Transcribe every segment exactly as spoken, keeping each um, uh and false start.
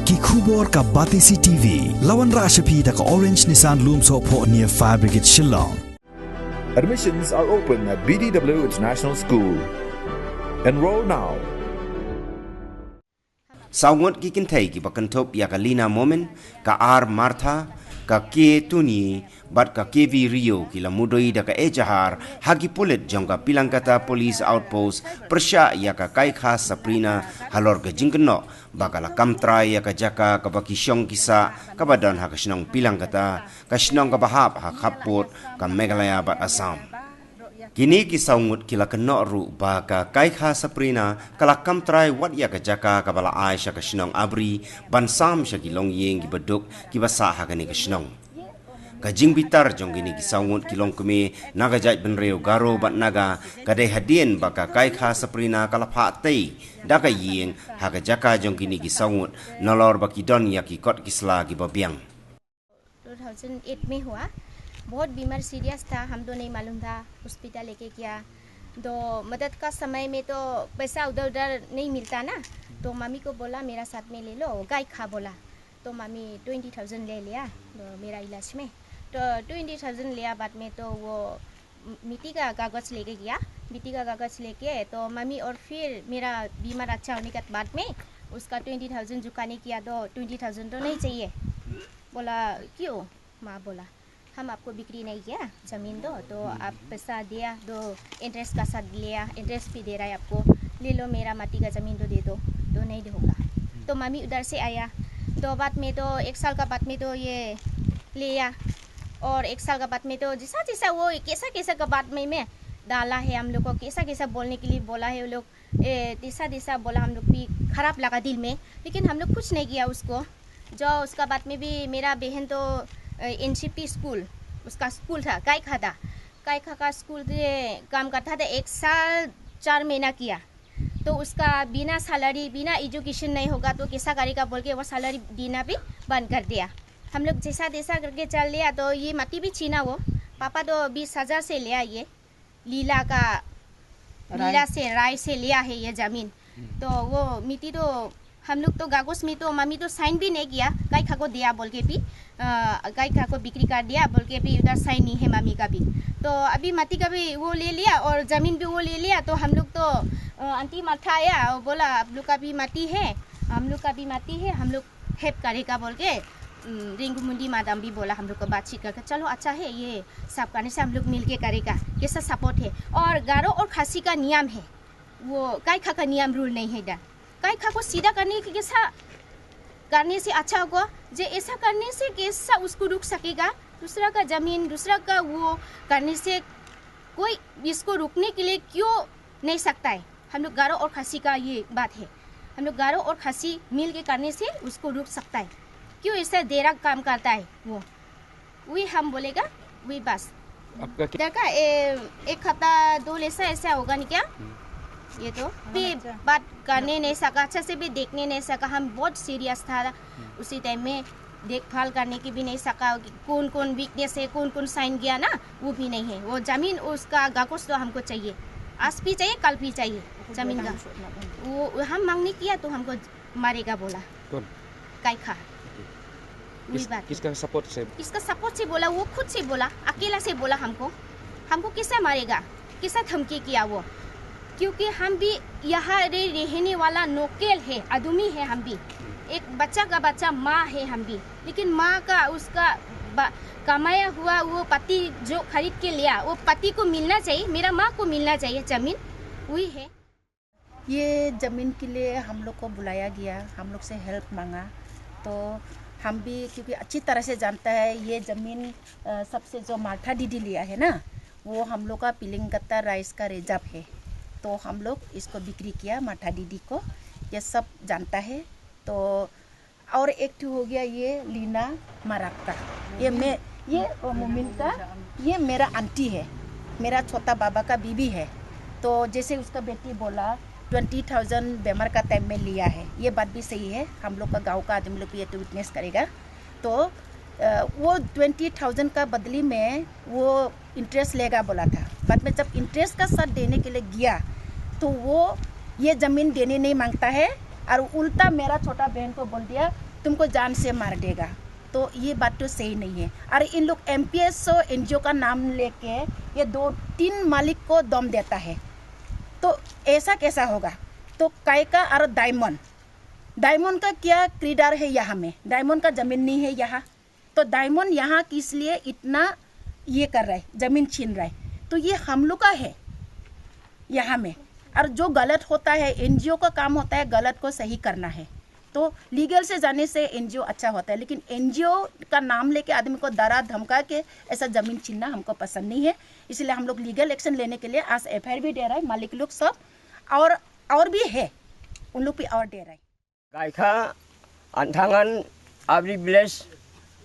Ki khubor ka Batesi T V. La wanrah sha phi da ka Orange Nissan Lumsohphoh near Fire Brigade Shillong. Admissions are open at B D W International School. Enroll now. Saw ngut ki kynthei kiba kynthup ïa ka Lina Momin, ka R Martha, ka K Tuni bad ka K V Rio ki la mudui da ka ejahar ha ki pulit jong ka Pilangkata Police Outpost pyrshah ïa ka Kaikha Saprina halor ka jingkynnoh ba ka la kam trai ïa ka jaka kaba ki shong ki sah kaba don ha ka shnong Pilangkata, ka shnong kaba hap ha khappud ka Meghalaya bad Assam. Kine ki saw ngut ki la kynnoh ruh ba ka Kaikha Saprina ka la kam trai wat ïa ka jaka kaba la ai sha ka shnong Abri ban sam sha ki longïing kiba duk kiba sah ha kane ka shnong. Ka jingbitar jong kine ki saw ngut ki longkmie na ka jaitbynriew Garo bad Naga ka dei hadien ba ka Kaikha Saprina ka la phah tei da ka ïing ha ka jaka jong kine ki saw ngut nalor ba ki don ïa ki kot ki sla kiba biang. दो हज़ार आठ में हुआ। बहुत बीमार सीरियस था, हम तो नहीं मालूम था। हॉस्पिटल लेके गया तो मदद का समय में तो पैसा उधर उधर नहीं मिलता ना, तो मम्मी को बोला मेरा साथ में ले लो, गाय खा बोला। तो मम्मी ट्वेंटी थाउजेंड ले लिया तो मेरा इलाज में। तो ट्वेंटी थाउजेंड लिया बाद में तो वो मिट्टी का कागज़ लेके गया। मिट्टी का कागज़ लेके तो मम्मी और फिर मेरा बीमार अच्छा होने के बाद में उसका ट्वेंटी थाउजेंड चुकाने किया तो ट्वेंटी थाउजेंड तो नहीं चाहिए। बोला क्यों? माँ बोला हम आपको बिक्री नहीं किया ज़मीन दो, तो आप पैसा दिया दो, इंटरेस्ट का साथ लिया, इंटरेस्ट भी दे रहा है आपको, ले लो मेरा माटी का ज़मीन तो दे दो। तो नहीं होगा। तो मम्मी उधर से आया, दो बाद में तो एक साल का बाद में तो ये लिया। और एक साल का बाद में तो जैसा जैसा वो कैसा कैसा का बाद में मैं डाला है, हम लोग को कैसा कैसा बोलने के लिए बोला है वो लोग, ए, दिशा दिशा बोला, हम लोग भी खराब लगा दिल में, लेकिन हम लोग कुछ नहीं किया उसको। जो उसका बाद में भी मेरा बहन तो एन सी पी स्कूल, उसका स्कूल था, काई खाता, काई खा का स्कूल से काम करता था एक साल चार महीना किया। तो उसका बिना सैलरी, बिना एजुकेशन नहीं होगा तो कैसा करेगा बोल के वो सैलरी देना भी बंद कर दिया। हम लोग जैसा तैसा करके चल लिया। तो ये माटी भी छीना वो, पापा तो बीस हज़ार से लिया ये लीला का, लीला से, राय से लिया है ये ज़मीन। तो वो मिट्टी तो हम लोग तो कागज़ में तो मम्मी तो साइन भी नहीं किया, काई खा को दिया बोल के भी, अ, काई खा को बिक्री कर दिया बोल के भी उधर साइन नहीं है मम्मी का भी। तो अभी माटी का भी वो ले लिया और ज़मीन भी वो ले लिया। तो हम लोग तो, अ, आंटी माथा आया और बोला आप लोग का भी माटी है, हम लोग का भी माटी है, हम लोग हेल्प करेगा बोल के। रिंकू मुंडी मैडम भी बोला हम लोग को बातचीत करके, चलो अच्छा है, ये सब करने से हम लोग मिल के करेगा, कैसा सपोर्ट है। और गारो और खासी का नियम है, वो काई खा का नियम रूल नहीं है इधर। काई खा को सीधा करने के कैसा, करने से अच्छा होगा, जे ऐसा करने से कैसा उसको रुक सकेगा? दूसरा का ज़मीन, दूसरा का वो करने से कोई इसको रुकने के लिए क्यों नहीं सकता है? हम लोग गारो और खासी का ये बात है, हम लोग गारो और खासी मिल के करने से उसको रुक सकता है। क्यों ऐसा देरा काम करता है वो, वही हम बोलेगा, वही बस। आपका क्या? देखा, ए, एक हफ्ता दो ऐसा ऐसा होगा नहीं क्या? ये तो भी बात करने नहीं सका, अच्छा से भी देखने नहीं सका। हम बहुत सीरियस था उसी टाइम में, देखभाल करने की भी नहीं सका कि कौन कौन वीकनेस है, कौन कौन साइन गया ना, वो भी नहीं है। वो ज़मीन, उसका कागज़ तो हमको चाहिए, आज भी चाहिए, कल भी चाहिए ज़मीन का। वो हम मांगने किया तो हमको मारेगा बोला। कौन? काई खा। वही किस, बात है। किसका सपोर्ट से? किसका सपोर्ट से बोला? वो खुद से बोला, अकेला से बोला हमको। हमको कैसा मारेगा, कैसा धमकी किया वो? क्योंकि हम भी यहाँ रे-, रहने वाला लोकल है, आदमी है हम भी। एक बच्चा का बच्चा माँ है हम भी, लेकिन माँ का उसका ब-, कमाया हुआ वो पति जो खरीद के लिया, वो पति को मिलना चाहिए, मेरा माँ को मिलना चाहिए ज़मीन, वही है। ये ज़मीन के लिए हम लोग को बुलाया गया, हम लोग से हेल्प मांगा, तो हम भी, क्योंकि अच्छी तरह से जानता है ये ज़मीन, अ, सबसे जो माठा दीदी लिया है ना, वो हम लोग का पिलिंगत्ता राइस का रिजर्व है, तो हम लोग इसको बिक्री किया माठा दीदी को, ये सब जानता है। तो और एक ठो हो गया ये लीना मराक्का, ये मैं, ये मोमिन का, ये मेरा आंटी है, मेरा छोटा बाबा का बीबी है। तो जैसे उसका बेटी बोला, ट्वेंटी थाउजेंड बेमार का टाइम में लिया है, ये बात भी सही है। हम लोग का गांव का आदमी लोग भी ये तो विटनेस करेगा। तो अ, वो ट्वेंटी थाउजेंड का बदली में वो इंटरेस्ट लेगा बोला था। बाद में जब इंटरेस्ट का साथ देने के लिए गया, तो वो ये ज़मीन देने नहीं मांगता है और उल्टा मेरा छोटा बहन को बोल दिया, तुमको जान से मार देगा। तो ये बात तो सही नहीं है। और इन लोग एमपीएस और एनजीओ का नाम लेके ये दो तीन मालिक को दम देता है। तो ऐसा कैसा होगा? तो कायका और डायमंड, डायमंड का क्या किरदार है यहाँ में? डायमंड का जमीन नहीं है यहाँ, तो डायमंड यहाँ किस लिए इतना ये कर रहा है, जमीन छीन रहा है? तो ये हम लोग का है यहाँ में। और जो गलत होता है, एनजीओ का काम होता है गलत को सही करना है। तो लीगल से जाने से एनजीओ अच्छा होता है, लेकिन एनजीओ का नाम लेके आदमी को डरा धमका के ऐसा जमीन छीनना हमको पसंद नहीं है। इसलिए हम लोग लीगल एक्शन लेने के लिए आज एफआईआर भी दे रहा है मालिक लोग सब, और और भी है, उन लोग भी और दे रहा है। Gaikha, Anthangan, Abri village,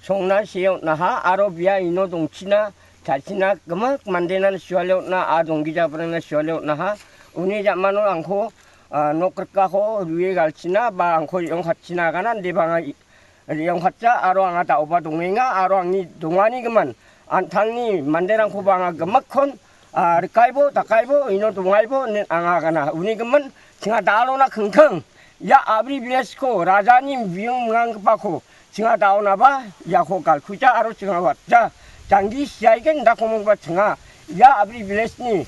songna siyok naha, aro bia ino dongchina, chachina, gama mandenan siwaliok na, a donggi jabrang na siwaliok naha, uni jamano angko, ah, nokrka ko, rui galchina, ba angko yong khatchina kanan, de banga i-, yong khatcha, aro anga ta oba dongenga, aro angni dongani gaman, anthangni manderang ko banga gemakkon, ah, rikaibo, takaibo, ino dongaibo, nen anga kana, uni gaman, chinga dalo na khengkheng, ya Abri village ko, raja ni biung ngang kepako, chinga dalo na ba, ya ko kal kucha, aro chinga watcha, janggi siai ken da komong ba chinga, ya Abri village ni,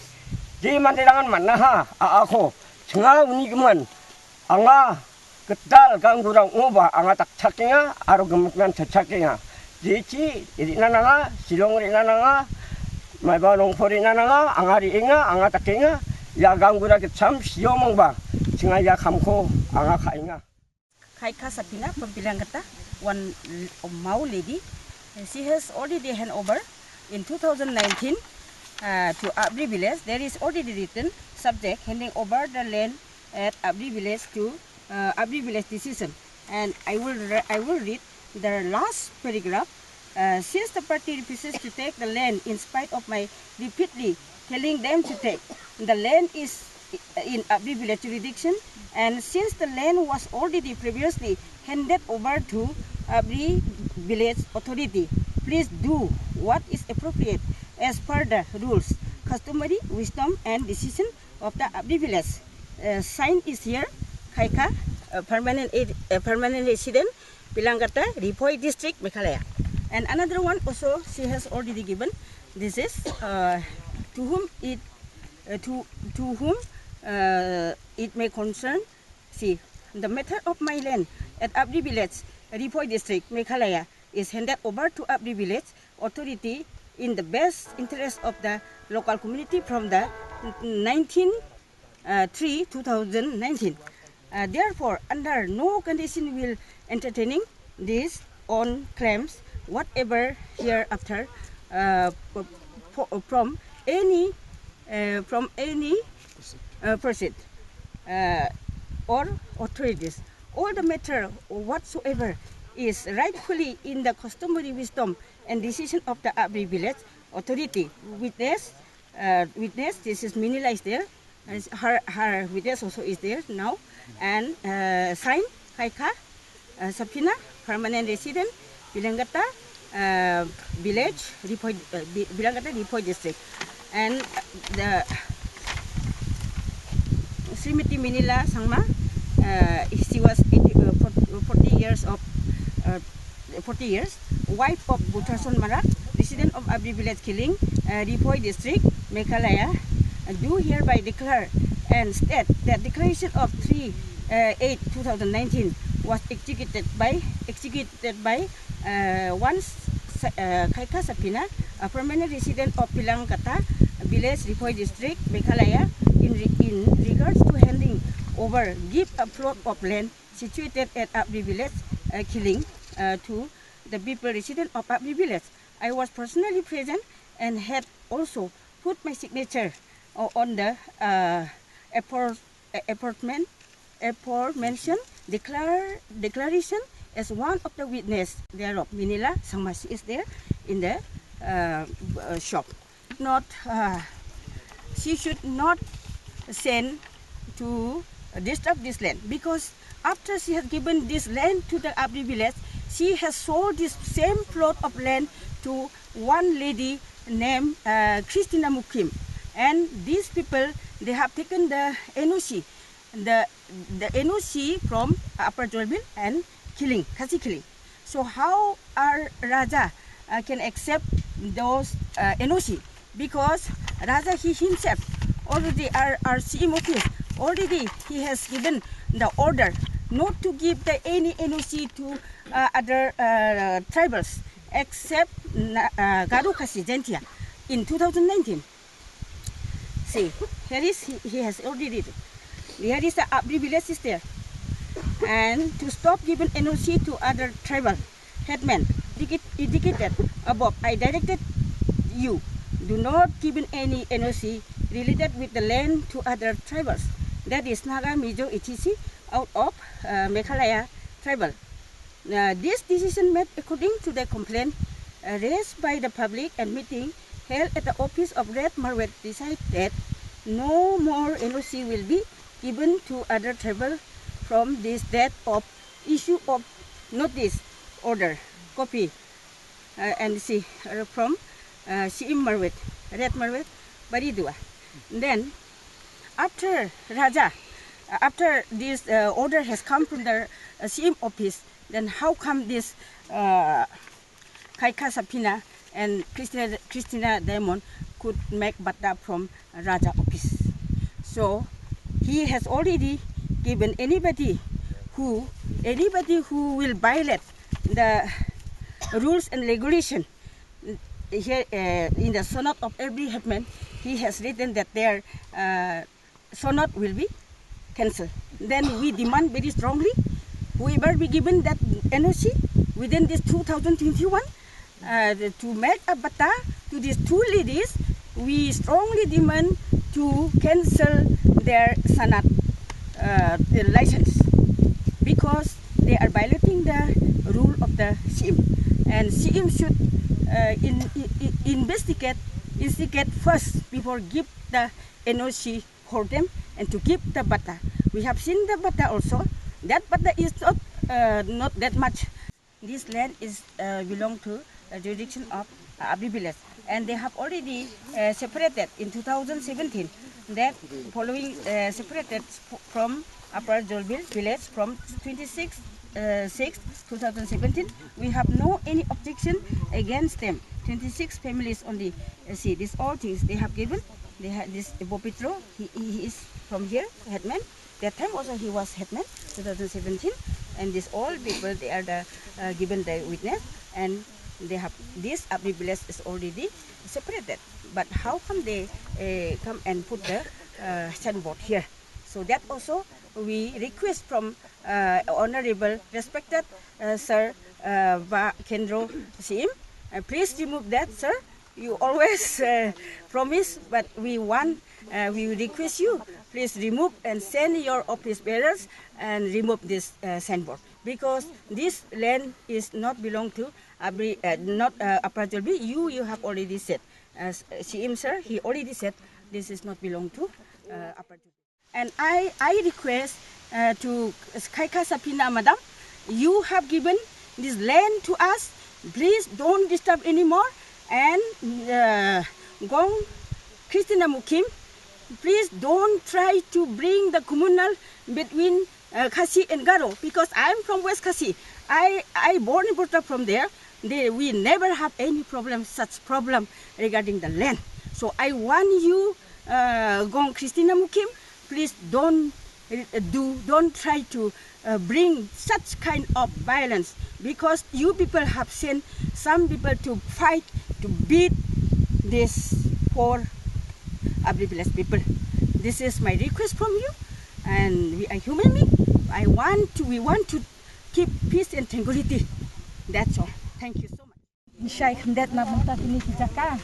di manderangan manaha, a ako, chinga uni gaman, anga, kedal ganggu rang uba, anga tak chakinga, aro gemuknan chakinga. Jichi, iri nananga, silong iri nananga, maiba nongpor iri nananga, anga iri inga, anga takinga, ya ganggu ra kecham, siomong ba, chinga ya kamko, anga ka inga. Khaika Sapina from Pilangkata, one l-, Mao lady. She has already hand over in two thousand nineteen, uh, to Abri village. There is already written subject handing over the land at Abri village to, uh, Abri village decision. And I will re-, I will read the last paragraph. Uh, since the party refuses to take the land in spite of my repeatedly telling them to take, the land is in Abri village jurisdiction, and since the land was already previously handed over to Abri village authority, please do what is appropriate as per the rules, customary wisdom and decision of the Abri village. Uh, sign is here, Khaika, uh, permanent aid, uh, permanent resident, Pilangkata, Ri Bhoi District, Meghalaya. And another one also she has already given. This is, uh, to whom it, uh, to, to whom, uh, it may concern. See, the matter of my land at Abri village, Ri Bhoi District, Meghalaya, is handed over to Abri village authority in the best interest of the local community from the nineteen, uh, three, two thousand nineteen. Uh, therefore, under no condition will entertaining this on claims whatever hereafter, uh, po-, po-, from any, uh, from any, uh, person, uh, or authorities. All the matter whatsoever is rightfully in the customary wisdom and decision of the Abri village authority. Witness, uh, witness, this is Minila is there. And her, her witness also is there now. And, uh, sign, Khaika, uh, Sapina, permanent resident, Pilangkata, uh, village, Ri Bhoi, uh, Bi-, Pilangkata, Ri Bhoi district. And the Srimati Minila Sangma, uh, she was eighty, uh, forty, forty years of, uh, forty years, wife of Buthason Mara, resident of Abri village, Kiling, uh, Ri Bhoi district, Meghalaya, uh, do hereby declare and state that declaration of three, uh, eight two thousand nineteen was executed by, executed by, uh, one Sa-, uh, Khaika Sapina, a permanent resident of Pilangkata village, Ri Bhoi district, Meghalaya, in re-, in regards to handing over, give a plot of land situated at Abri village, uh, Kiling, uh, to the people resident of Abri village. I was personally present and had also put my signature o-, on the, uh, apor-, uh, apartment, aforementioned declar-, declaration as one of the witness thereof. Minila Sangma, she is there in the, uh, uh, shop. Not, uh, she should not send to disturb this land, because after she has given this land to the Abri village, she has sold this same plot of land to one lady named, uh, Christina Mukim. And these people, they have taken the N O C, the, the N O C from Upper Jaiñtia Hills and killing, Khasi killing. So how our Raja uh, can accept those uh, N O C? Because Raja he himself already, our, our C M office already, he has given the order not to give the any N O C to uh, other uh, tribals except Na- uh, Garo Khasi Jaintia in two thousand nineteen. See, here is he, he has already written. Here is the Abri village is there. And to stop giving N O C to other tribal headmen indicated above, I directed you, do not given any N O C related with the land to other tribals, that is Naga, Mizo, et cetera, out of uh, Meghalaya tribal. Uh, this decision made according to the complaint uh, raised by the public, and meeting held at the office of Red Marwet decided no more N O C will be given to other tribal from this date of issue of notice order. Copy uh, and see uh, from uh, C M Marwet, Red Marwet, Baridua. Then after Raja, uh, after this uh, order has come from the uh, C M office, then how come this uh, Kaika Sapina and Christina, Christina Diamond could make batta from Raja office? So he has already given anybody who anybody who will violate the rules and regulation here uh, in the Sonod of every headman, he has written that their uh, Sonod will be cancelled. Then we demand very strongly, whoever be given that N O C within this two thousand twenty-one, uh, to make a batta to these two ladies, we strongly demand to cancel their Sonod uh, the license, because they are violating the rule of the C M, and C M should uh, in, in, investigate, instigate first before give the N O C for them and to give the batta. We have seen the batta also. That batta is not uh, not that much. This land is uh, belong to the jurisdiction of uh, Abri village, and they have already uh, separated in two thousand seventeen. That following uh, separated f- from Upper Jolbil village from twenty-six uh, six two thousand seventeen. We have no any objection against them. Twenty-six families only. Uh, see, these all things they have given. They have this Bopitro. He, he is from here, headman. That time also he was headman, two thousand seventeen, and this all people they are the uh, given the witness, and they have this Abri village is already separated. But how come they uh, come and put the uh, signboard here? So that also we request from uh, honorable, respected uh, sir uh, Bah Kendro C M. Uh, please remove that, sir. You always uh, promise, but we want, uh, we request you, please remove and send your office bearers and remove this uh, signboard, because this land is not belong to Abri, uh, not uh, Upper Jolbi. You, you have already said, uh, C M sir, he already said this is not belong to uh, Upper Jolbi. And I, I request uh, to Kaika Sapina madam, you have given this land to us. Please don't disturb anymore. And uh, Gong Christina Mukim, please don't try to bring the communal between uh, Khasi and Garo, because I am from West Khasi. I, I born and brought up from there. They, we never have any problem, such problem regarding the land. So I want you, uh, Gong Christina Mukim, please don't uh, do, don't try to uh, bring such kind of violence, because you people have seen some people to fight, to beat this poor Abri village people. This is my request from you, and we are human being. I want to, we want to keep peace and tranquility. That's all. Thank you so much. Ngi shai khyndiat na bynta kine ki jaka.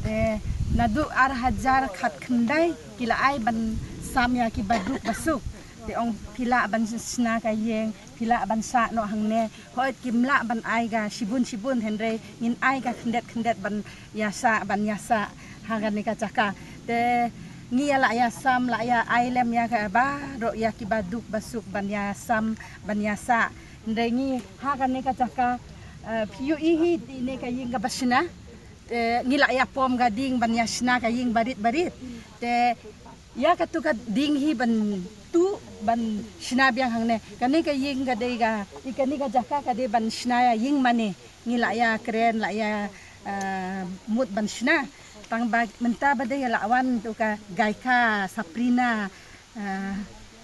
Te naduh ar hajar khatkhyndai ki la ai ban sam ïa ki baduk basuk. Te ong phi lah ban shna ka ïing, phi lah ban sah noh hangne. Hooid kim lah ban ai ka shibun shibun, hynrei ngin ai ka khyndiat khyndiat ban ïa sah, ban ïa sah ha kane ka jaka. Te ngi ïa lah ïa sam, lah ïa ai lem ïa ka baroh ïa ki baduk basuk ban ïa sam, ban ïa sah. Hynrei ngi ha kane ka jaka, eh, phi ïohi hi te ine ka ïing kaba shna. Te ngi lah ïa pom ka ding ban ïa shna ka ïing barit barit. Te ïa katu ka ding hi ban tuh Ban shna biang hangne. Kane ka ïing ka dei ka, i kane ka jaka ka dei ban shna ïa ïing mane. Ngi lah ïa kren, lah ïa, ah, mut ban shna. Tang ba mynta ba dei lah wan tu ka Gaika Saprina. Ah,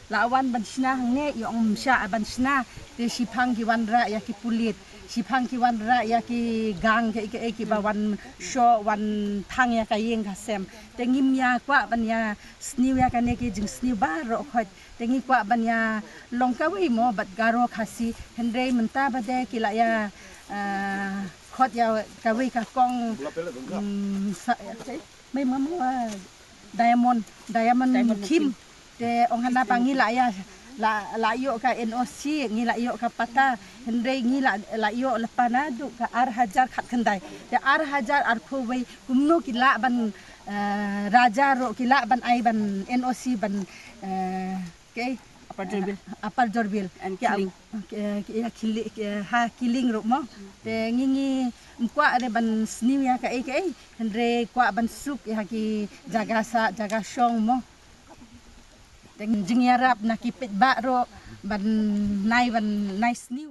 lah wan ban shna hangne, i ong ym shah ban shna. Te shiphang ki wanrah ïa ki pulit. Shiphang ki wanrah ïa ki gang ki, ki, ki ba wan shoh, wan thang ïa ka ïing ka sem. Te ngim ïa kwah ban ïa sniew ïa kane ki jingsniew baroh khoit. Te ngi kwah ban ïa long kawei mo bad Garo Khasi. Hynrei mynta ba dei ki lah ïa, ah, khot ïa kawei ka kong, mm, sa, mai mamo, ah, Diamond, Diamond Kim. Te ong hana ba ngi lah ïa, lah, lah ïoh ka N O C, ngi lah ïoh ka pata. Hynrei ngi lah, lah ïoh lypa naduh ka ar hajar khatkhyndai. Te ar hajar arphew wei kumno ki lah ban, eh, Raja ruh ki lah ban ai ban N O C ban, eh, ke Upper Jorbil. Upper Jorbil. And Killing. Ke, ke, ke, ha Killing ruh mo. Te ngi, ngi ym kwah re ban sniew ïa kaei kaei. Hynrei kwah ban suk ïa ki jaka sah, jaka shong mo. Te jingïarap na ki paidbah ruh ban nai, ban nai sniew.